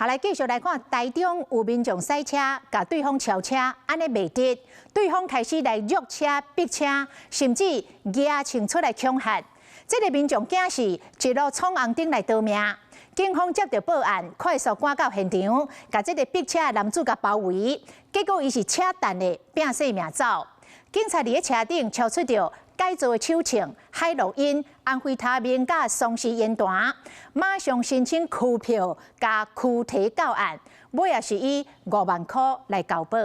好，來繼續來看，台中有民眾駛車，共對方超車，按呢袂得，對方開始來虐車、逼車，甚至舉槍出來恐嚇。這个民眾驚死，一路闖紅燈來逃命。警方接到報案，快速趕到現場，共這个逼車的男子共包圍，結果伊是扯彈的，拚性命走。警察佇咧車頂抄出著改造的手槍、海洛因、安非他命佮喪屍煙彈，馬上申請拘票佮拘提到案，尾仔是以5萬箍來交保。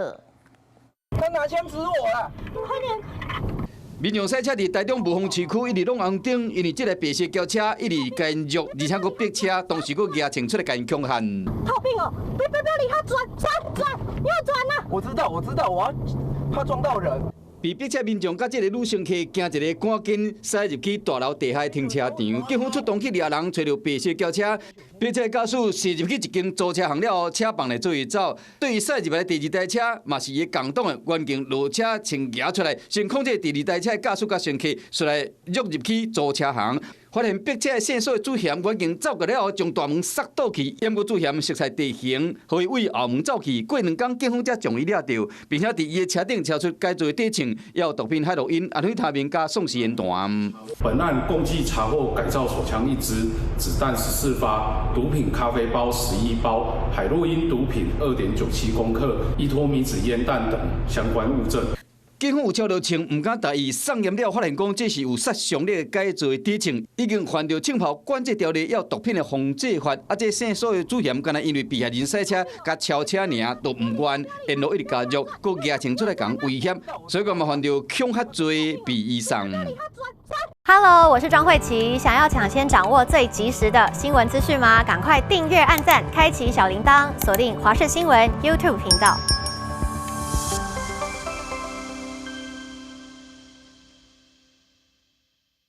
他拿槍指我啦！快點！民眾駛車佇台中霧峰市區一直攏紅燈，因為這个白色轎車一直共𪜶虐，而且閣逼車，當時閣舉槍出來共𪜶恐嚇。逃兵哦！別別別理他，轉轉轉，你要轉啊！我知道，我知道，我要怕撞到人。被逼車民眾佮這个女乘客驚一个趕緊駛入去大樓地下停車場，警方出動去掠人，揣著白色轎車，白車駕駛駛入去一間租車行了後，車放來做伊走。對於駛入來第二台車，嘛是伊共黨的原警落車槍舉出來，先控制第二台車駕駛佮乘客，出來入入去租車行。發現逼車線索的主嫌原警走過了後，將大門塞倒去，毋過主嫌熟悉地形，予伊對後門走去。過兩工，警方才將伊掠著，並且佇伊的車頂查出改造的底槍，也有毒品海洛因、安非他命佮喪屍煙彈。本案共計查獲改造手槍一支、子彈14發、毒品咖啡包11包、海洛因毒品2.97公克、依托咪酯煙彈等相關物證。警方有抄著槍，毋敢大意，送驗了發現講這是有殺傷力的改造的底槍，已經犯著槍炮管制條例抑毒品的防制法。啊，這線索的主嫌，敢若因為被害人駛車共超車爾，都毋願，沿路一直共虐，閣舉槍出來共威脅，所以講嘛犯著恐嚇罪被移送。 Hello，我是莊慧琪，想要搶先掌握最及時的新聞資訊嗎？趕快訂閱、按讚、開啟小鈴鐺，鎖定華視新聞 YouTube 頻道。